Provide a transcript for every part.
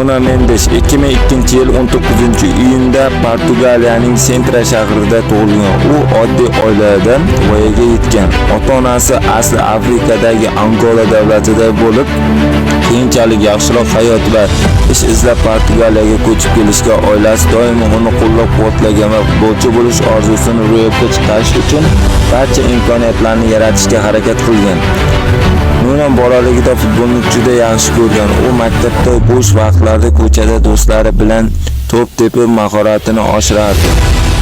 Nuno Mendes 2002-yil 19-iyunda Portugaliyaning Sintra shahrida tug'ilgan. U oddiy oilada voyaga yetgan. Ota-onasi asli Afrikadagi Angola davlatida bo'lib, keyinchalik yaxshiroq hayot va ish izlab Portugaliyaga ko'chib kelishgan. Oilasi doimo uni qo'llab-quvvatlagan va futbolchi bo'lish orzusini ro'yobga chiqarish uchun barcha imkoniyatlarni yaratishga harakat qilgan. Nuno bolaligida futbolni juda yaxshi ko'rgan. U maktabda bo'sh vaqtlarida ko'chada do'stlari bilan to'p tepib mahoratini oshirardi.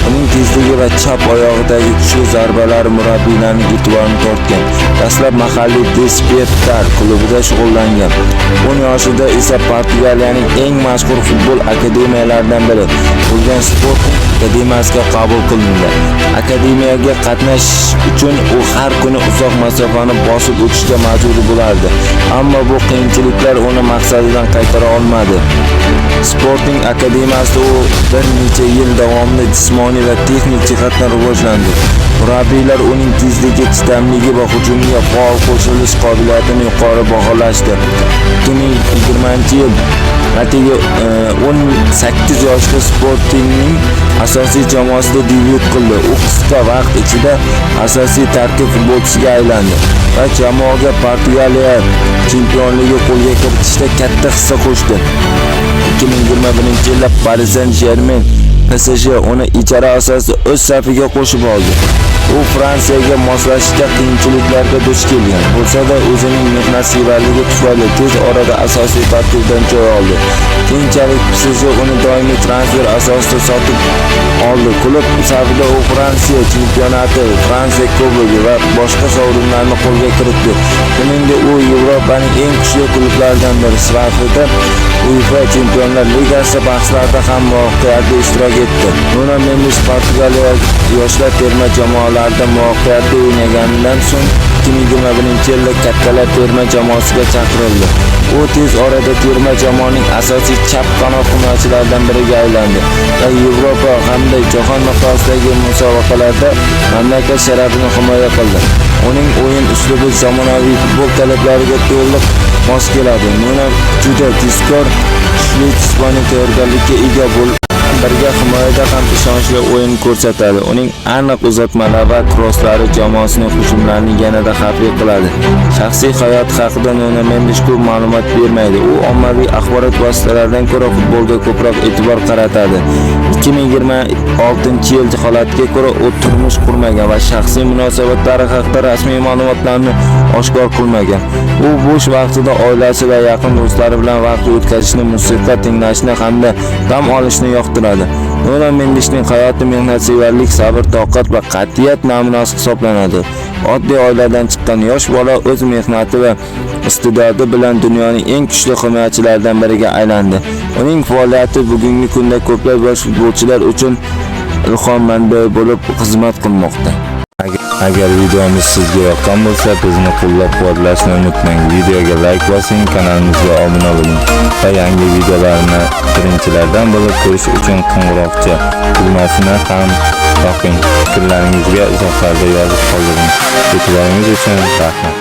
Uning tezligi va chap oyog'idagi kuchli zarbalari murabbiylarning e'tiborini tortgan. Dastlab mahalliy Despertar klubida shug'ullangan. 10 yoshida esa Portugaliyaning eng mashhur futbol akademiyalaridan biri bo'lgan Sporting akademiyasiga qabul qilindi. Akademiyaga qatnashish uchun u har kuni uzoq masofani bosib o'tishga majbur bo'lardi. Ammo bu qiyinchiliklar uni maqsadidan qaytara olmadi. Sporting akademiyasida u bir necha yil davomida jismoniy va texnik jihatdan rivojlandi. Murabbiylar uning tezligi, chidamligi va hujumga faol qo'shilish qobiliyatini yuqori baholashdi. 2020-yil atigi 18 yoshda Sportingning asosiy jamoasida debyut qildi. U qisqa vaqt ichida asosiy tarkib futbolchisiga aylandi va jamoaga Portugaliya chempionligi qo'lga kiritishda katta hissa qo'shdi. 2021-yilda Paris Saint-Germain PSG uni ijara asosida o'z safiga qo'shib oldi. U Fransiyaga moslashishda qiyinchiliklarga duch kelgan bo'lsa-da, o'zining mehnatsevarligi tufayli tez orada asosiy tarkibdan joy oldi. Keyinchalik PSG uni doimiy transfer asosida sotib oldi. Klub safida u Fransiya chempionati, Fransiya Kubogi va boshqa sovrinlarni qo'lga kiritdi. Shuningdek, u Yevropaning eng kuchli klublaridan biri sifatida UEFA Chempionlar Ligasi bahslarida ham muvaffaqiyatli ishtirok etdi. Nuno Mendes Portugaliya yoshlar terma jamoalarida muvaffaqiyatli o'ynaganidan so'ng 2021-yilda kattalar terma jamoasiga chaqirildi. U tez orada terma jamoaning asosiy chap qanot himoyachilaridan biriga aylandi va Yevropa hamda jahon miqyosidagi musobaqalarda mamlakat sharafini himoya qildi. Uning o'yin uslubi zamonaviy futbol talablariga to'liq mos keladi. Nuno juda tezkor, kuchli jismoniy tayyorgarlikka ega bo'lib birga himoyada ham ishonchli o'yin ko'rsatadi. Uning aniq uzatmalari va krosslari jamoasining hujumlarini yanada xavfli qiladi. Shaxsiy hayoti haqida Nuno Mendes ko'p ma'lumot bermaydi. U ommaviy axborot vositalaridan ko'ra futbolga ko'proq e'tibor qaratadi. 2026-yil holatiga ko'ra u turmush qurmagan va shaxsiy munosabatlari haqida rasmiy ma'lumotlarni oshkor qilmagan. U bo'sh vaqtida oilasi va yaqin do'stlari bilan vaqt o'tkazishni, musiqa tinglashni hamda dam olishni yoqtiradi. Nuno Mendesning hayoti mehnatsevarlik, sabr-toqat va qat'iyat namunasi hisoblanadi. Oddiy oiladan chiqqan yosh bola o'z mehnati va iste'dodi bilan dunyoning eng kuchli himoyachilaridan biriga aylandi. Uning faoliyati bugungi kunda ko'plab yosh futbolchilar uchun ilhom manbai bo'lib xizmat qilmoqda. Agar videomiz sizga yoqqan bo'lsa, bizni qo'llab-quvvatlashni unutmang. Videoga like bosing, kanalimizga obuna bo'ling va yangi videolarni birinchilardan bo'lib ko'rish uchun qo'ng'iroqcha tugmasini ham boqing. Fikrlaringizga izohlarda yozib qoldiring. E'tiboringiz uchun rahmat.